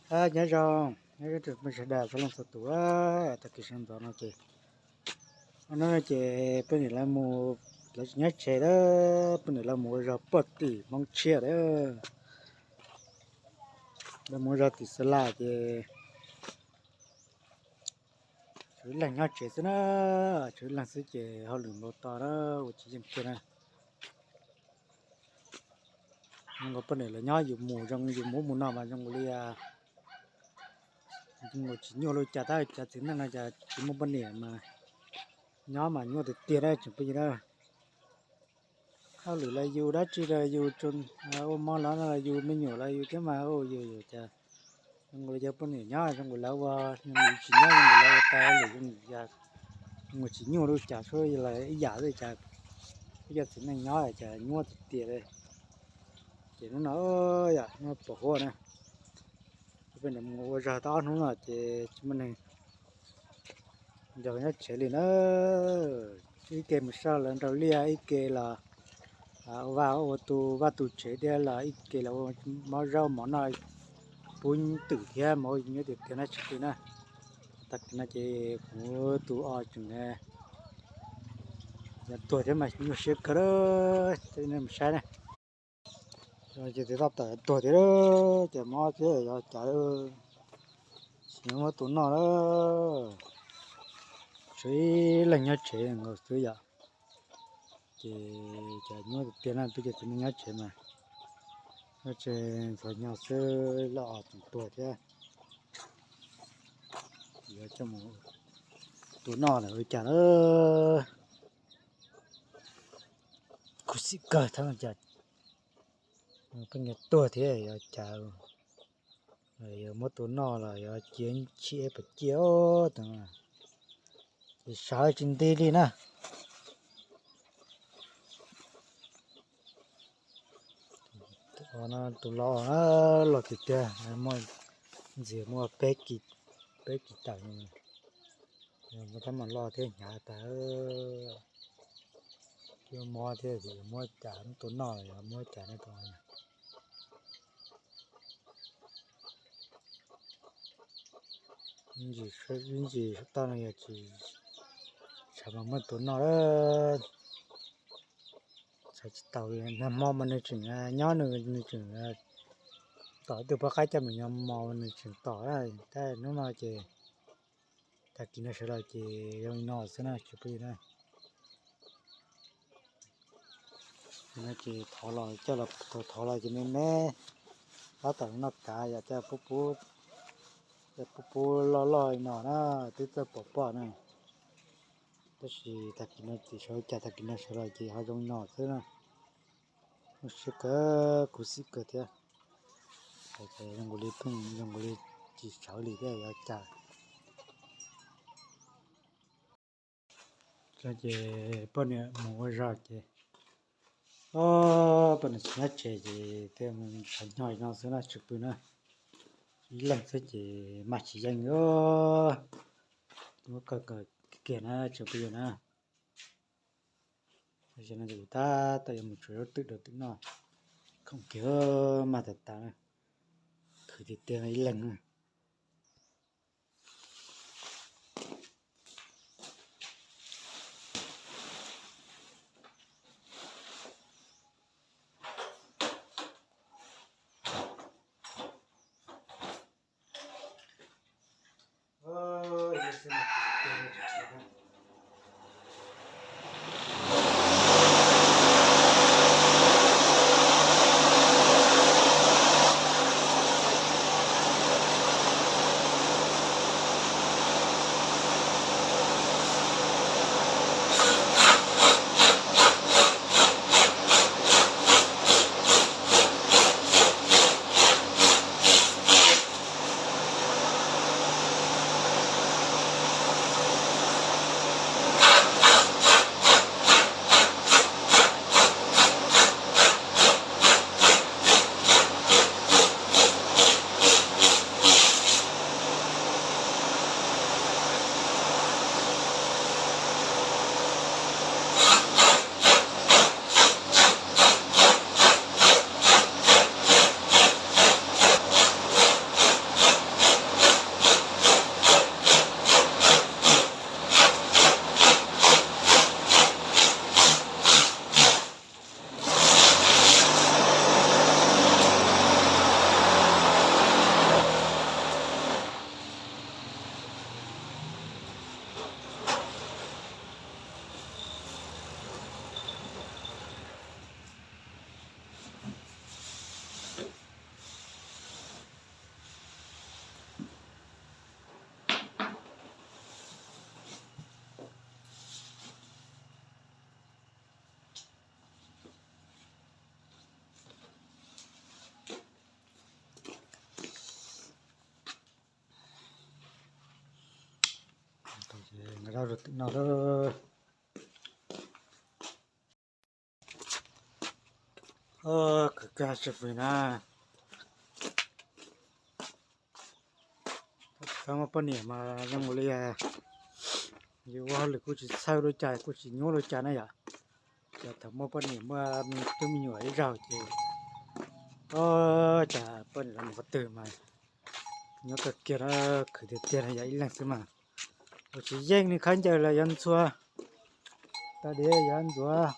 Nyob zoo, nyob zoo peb sawv daws txhua leej txhua tus. Tag kis sawv ntxov no ces, no ces poj niam lawv mus, lawv tsis nyob tsev lawm, poj niam lawv mus ua zog poj tim Hmoob tshiab lawm. Lawv mus ua zog tim Xas Las ces tshuav ib leeg nyob tsev xwb na, tshuav ib leeg xwb ces hauj lwm npau taws na, ua tsis yeej kiag na. Zoo nkaus poj niam lawv nyob yus mus zoo, yus mus ub mus no mas zoo nkaus li, zoo nkaus tsis nyuaj li cas, tab cov txiv neej no cas tsis muaj poj niam mas nyob mas nyuaj tiag tiag na tsoom phooj ywg na. Hauj lwm los yus, dab tsi los yus, ua mov los no los yus, me nyuam los yus thiab mas, yus yus cas zoo nkaus li cov poj niam nyob zoo nkaus lawv ua, yus tsis nyob zoo nkaus lawv ua tau hauj lwm zoo nkaus, zoo nkaus tsis nyuaj li cas, suav los ib yam li cas, ib co txiv neej nyob cas nyuaj tiag tiag li. Ces hnub no, yog hnub pom huab na, poj niam mus ua zog tau ob hnub no ces tsis muaj neeg nrog nyob tsev li na. Ib ke mus saib lawv nraus liaj, ib ke los ua vaj ua tus vaj tus tsev thiab los ib ke los ua mov zaub mov noj pub twm thiab mas nyuaj tiag tiag na tsoom phooj ywg na. Tag kis no ces kuv tus o tseem yuav tuag thiab mas nyuaj siab kawg li, mus saib na. Ces tab tom tuag thiab, ces mob thiab yog cas, tsis muab tua noj lawm. Tshuav ib leeg nyob tsev nkaus xwb yom. Ces cas nyuaj tiag tiag na, peb cov txiv neej nyob tsev mas, nyob tsev ntxhov nyo xwb, loj os tseem tuag thiab. Yuav coj mus tua noj lawm ua cas lawm. Khuv xim kawg, thab cas poj niam tuag thiab yuav cas, yuav muab tua noj los yuav cia ntshe pam ciaj os, ces sawv tsis nti li na. Tus los, los tiag tiag, muaj ntxiv muaj peb kis tawm, muaj tab mas loj thiab hnyav tas. Cua mob thiab, muab cas tua noj los yuav muab cas ne. Ib ntsis toj no yog tsis tshav mas muab tua noj lawm. Txhais tsis tau li, nag hmo mas nws tseem nyob, nws tseem tom tus poj qaib coj mus nyob mos, nws tseem tom. Tab hnub no ces tag kis no sawv los ces zoo li no xwb na tsoom phooj ywg na. No ces thov los coj los, thov los ces me me, tab tom noj kav yom, coj pub pub, coj pub pub loj loj li no na, twb txawj pom pom na. Tab sis tag kis no tsis sawv cas, tag kis no sawv los ces ho zoo li no xwb na. Zoo siab kawg, khuv xim kawg thiab. Zoo nkaus li pheej, zoo nkaus li tsis sawv li thiab yuav cas. Ces poj niam mus ua zog ces, o, poj niam tsis nyob tsev ces thiaj mus nyob li no xwb na tsoom phooj ywg na. Ib leeg xwb ces maj tsis yeej, muab kawg kiag na tsoom phooj ywg na. Tam sim no ces kuv tab tom yuav mus tsuav zaub twm rau twm noj, khoom kiag maj tas tas, khwv tiag tiag ib leeg na. Rau tim no, khwv kag tsis pw na. Thaum muaj poj niam mas zoo nkaus li yus ua hauj lwm kuj tsis txhawj li cas kuj tsis nyuaj li cas na yom. Ces thaum muaj poj niam muaj me tub me nyuam ib zaug ces, o, cas poj niam los mus qhov twg mas nyob kawg kiag na, khwv tiag tiag na yog ib leeg xwb mas. Ua tsis yeej li khaub ncaws los yuav ntxhua, tau diav yuav ntxuav,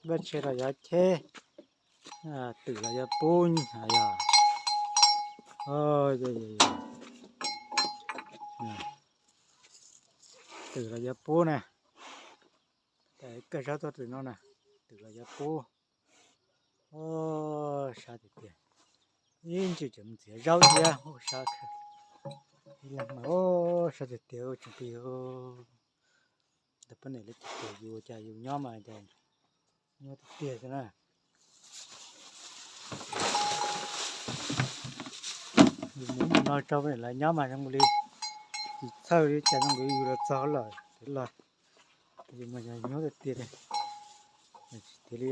vaj tse los yuav cheb, twm los yuav pub yog, twm los yuav pub na. Kawg zaub tuaj tim no na, twm los yuav pub. Sab tiag tiag, ib ntsis tseem mus txiav zaub thiab, sab, ib leeg mas, sab tiag tiag tsis pw. Ntawm poj niam lawv tsis pw, yus cas yus nyob mas cas nyuaj tiag tiag xwb na. Yus mus no rau poj niam lawv nyob mas zoo li tsis txhawj li cas, zoo li yus los txog lawm los yus mas yog nyuaj tiag tiag li, tsis tiag li.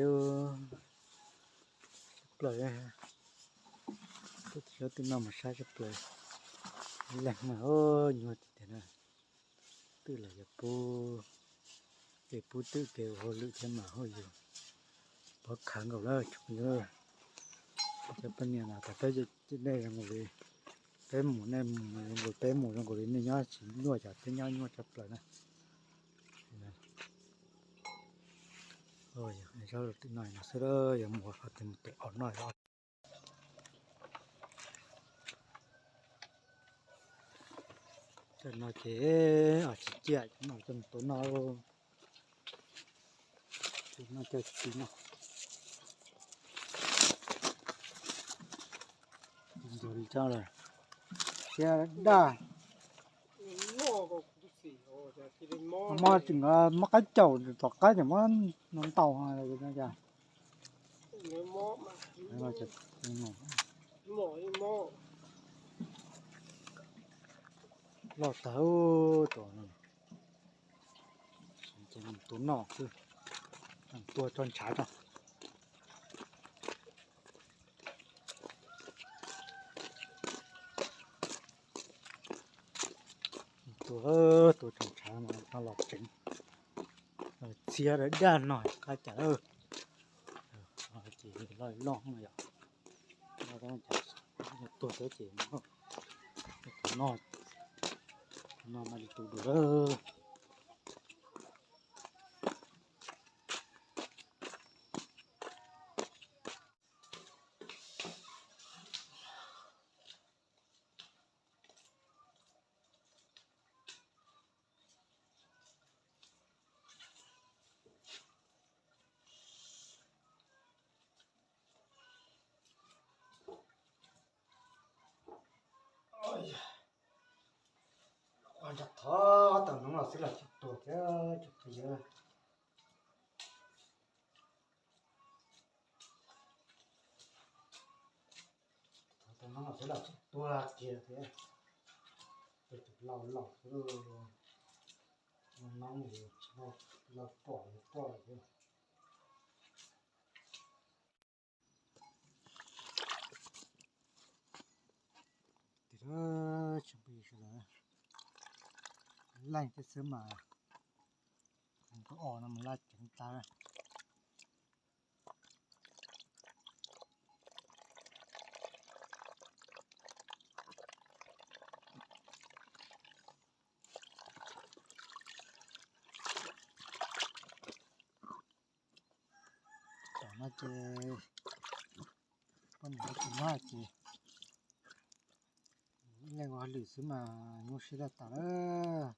Plaws, tuaj tim no mas sab sab plaws, ib leeg mas nyuaj tiag tiag na. Twm los yuav pub, ces pub twm ces ua hauj lwm thiab mas hauj yus pov khav nkaus lawm. Cov poj niam no tas peb cov nej zoo nkaus li, peb mus nej mus zoo nkaus, peb mus zoo nkaus li nej nyob tsis nyuaj, cov peb nyob nyuaj tshaj plaws na. Zaub tim no no xwb, yuav mus qhov twg mus tus os noj. Cov no ces os tsis ciaj, cov no coj mus tua noj, cov no coj tsis noj. Ntxuav li tsob lawm, txiav daj. Mob tseem mob qab caum tom qab ces mob no ntau. Loj tag tus no. Ces tua noj xwb, tua tso ntshav tso. Tua, tua tso ntshav no los tseev, txiav daj no qab cas lawm. Ces loj loj no yom, tuag xwb ces no, no mas li tus dua lawm. Ua nrog thov tau hnub los xwb los tsis tuag thiab tsis pw. Thov tau hnub los xwb los tsis tuag kiag thiab. Tus laus laus xwb, hnub no lauj pom lauj pom thiab. Tim no tsis pw sawv daws, leej tej xwb mas, tus os no mas laj ceev tas. Tam no ces poj niam tsis nyob ces ib leeg ua hauj lwm xwb mas nyuaj siab tag tas lawm.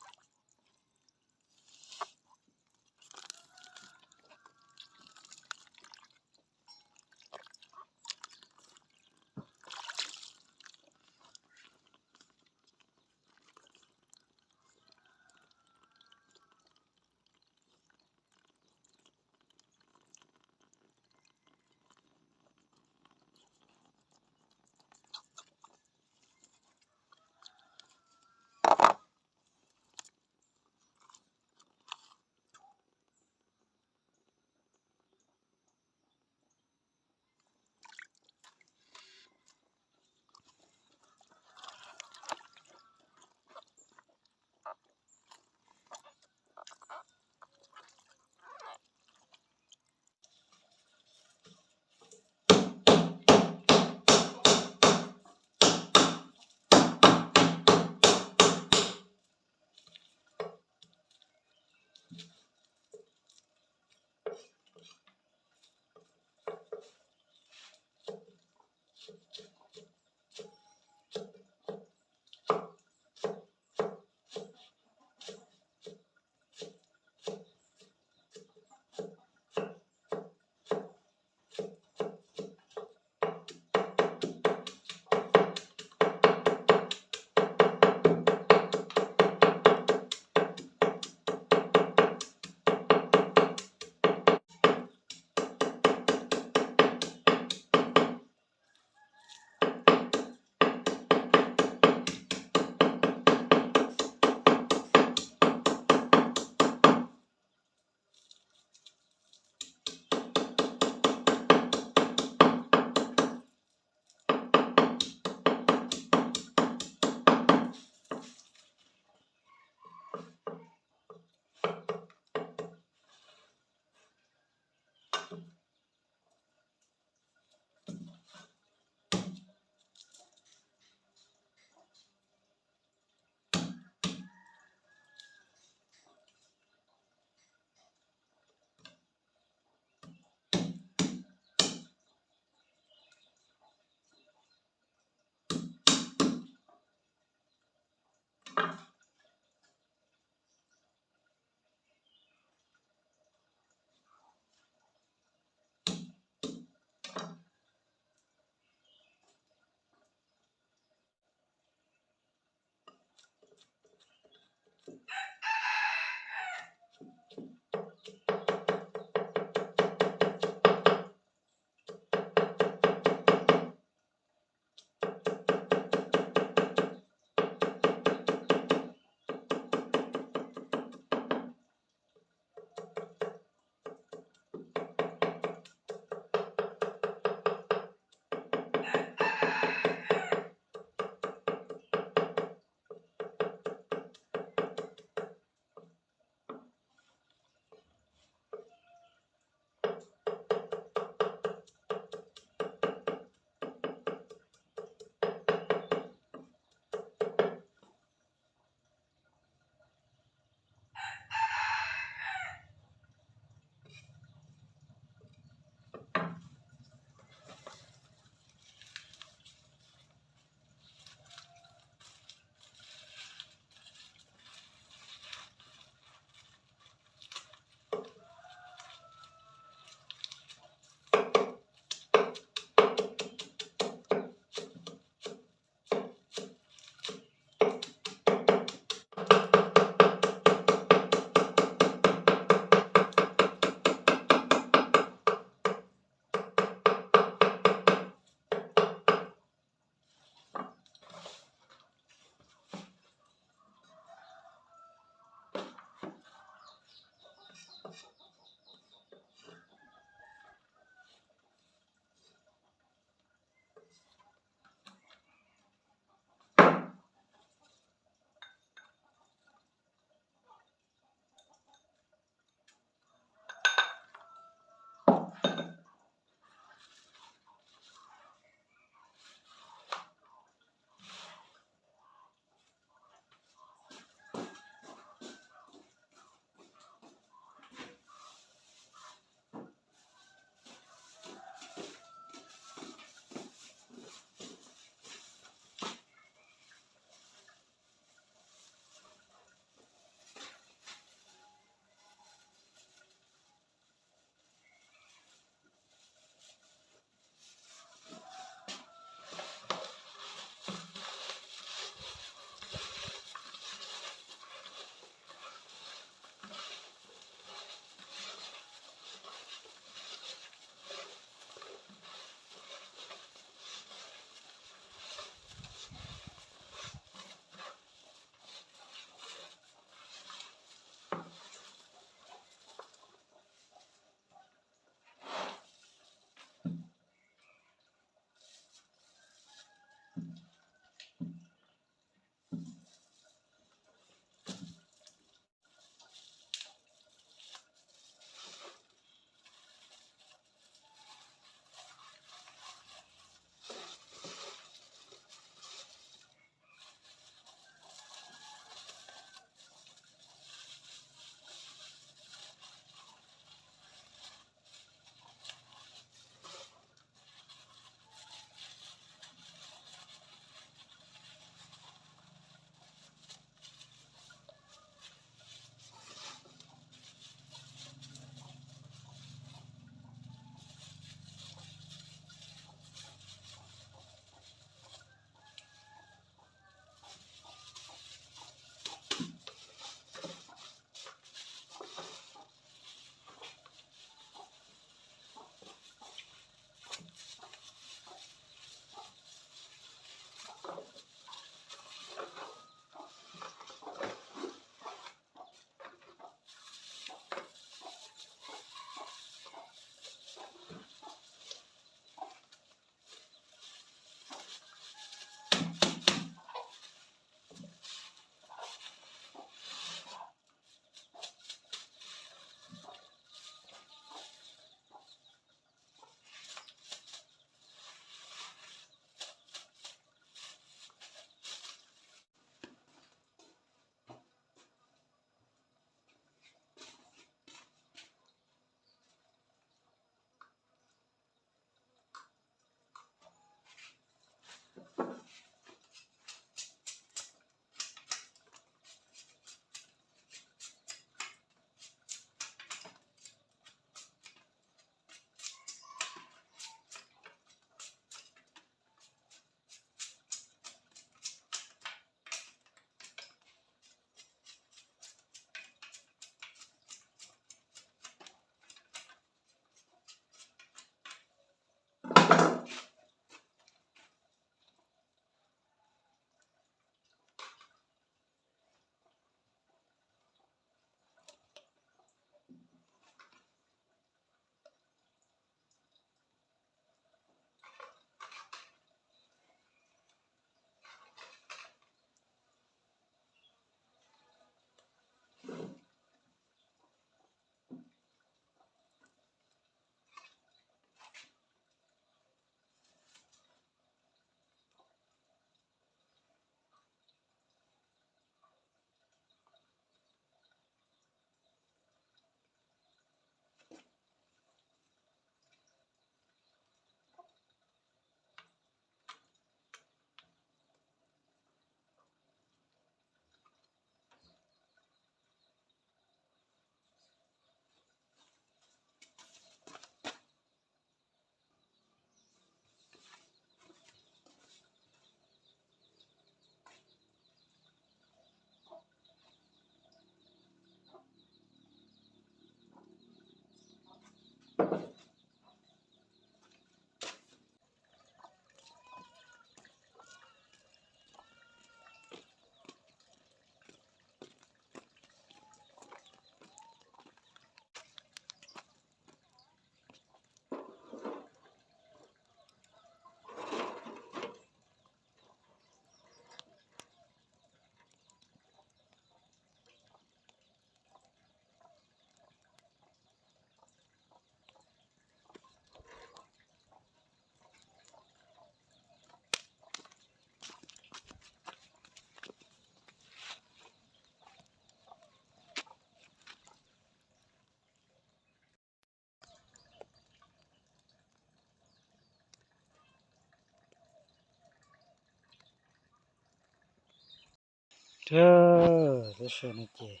Thiab tab sis no ces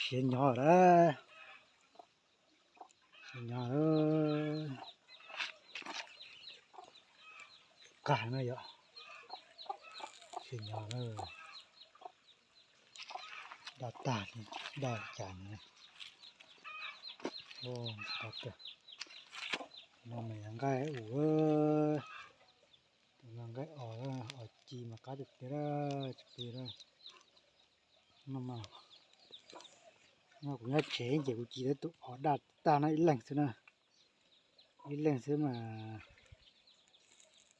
siav nyo lawm, siav nyo lawm, qab na yom, siav nyo lawm, daj tag, daj li cas no, no mas yog nqaij ub, tus no nqaij os, os ci mas qab tiag tiag, tsis plig na. No mas, no kuv nyob tsev ces kuv ci tau tus os daj tag no ib leeg xwb na, ib leeg xwb mas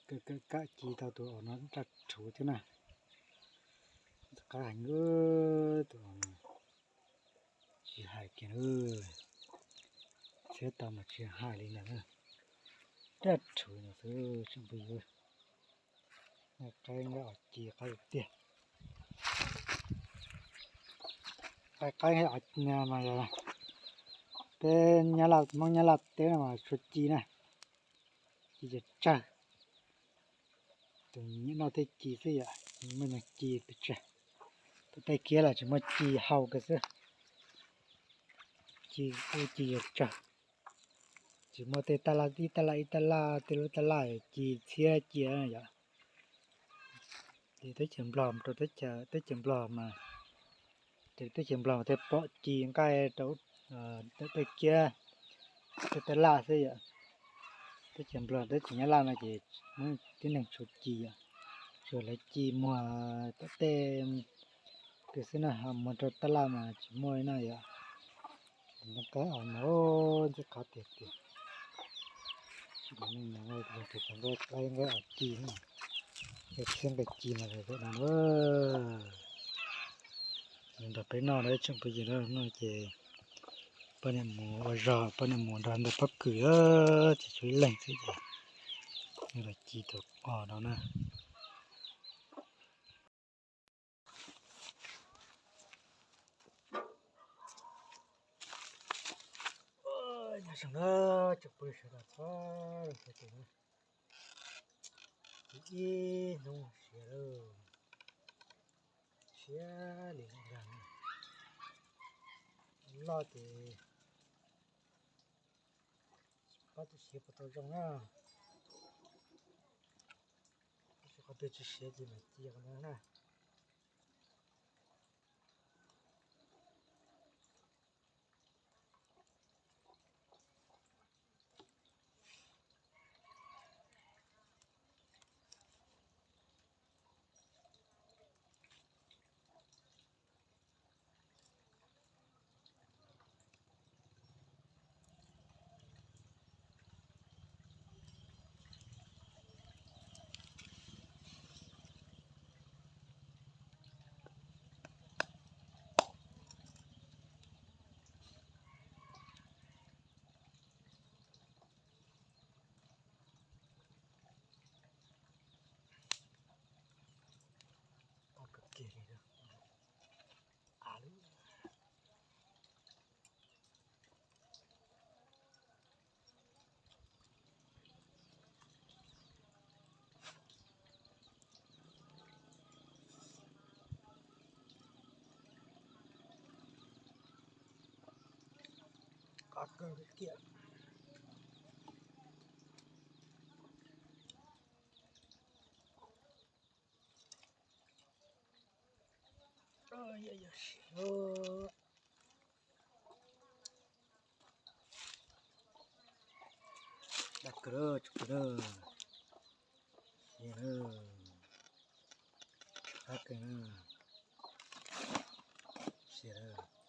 kawm kawm kam ci tau tus os no daj rhuv thiab na. Qab heev, tus os no tsis hais kiag, txhiab tau mas tsis hais li ntawd, daj rhuv no xwb tsoom phooj ywg. Qaib nqaij os ci qab tiag tiag. Qaib nqaij os mas yog peb Nyab Laj, Hmoob Nyab Laj teb no mas tshua ci na, ci tsawg tsawg. Tus nyiam noj tej ci xwb yom, muaj neeg ci pes tsawg. Tus tej kiab los tsis muaj ci hau kiag xwb, ci ub ci yog tsawg. Tsis muaj tej taj laj ib taj laj ib taj laj tej lub taj laj ci txhiab cia yom. Ces teb chaws Nplog rau teb chaws Nplog mas, ces teb chaws Nplog mas tej pom ci nqaij rau tej kiab, tej taj laj xwb yom. Teb chaws Nplog teb chaws Nyab Laj no ces muaj tib neeg tshua ci yom, tsuas lawv ci muag tom tej kiag xwb na, ho muag rau taj laj mas tsis muaj li na yom. Nqaij os mas ntxim qab tiag tiag. Tus nqaij os ci, txhiab nqaij ci mas lawm no. Nrog peb noj na tsoom phooj ywg, no ces poj niam mus ua zog, poj niam mus nrog ntawm pob kws, ces tshuav ib leeg xwb ces nws los ci tus os no na. Nyob zoo na tsoom phooj ywg sawv daws txhua leej txhua tus na, ib hnub siav lawm, siav li loj na, loj ces pab tus siav puas tau zoo na, tab sis qhov twg tsis siav ces mam ci qhov ntawd na. Qab kawg kiag. Daj kawg tsoom phooj ywg, siav lawm, daj kawg na, siav lawm.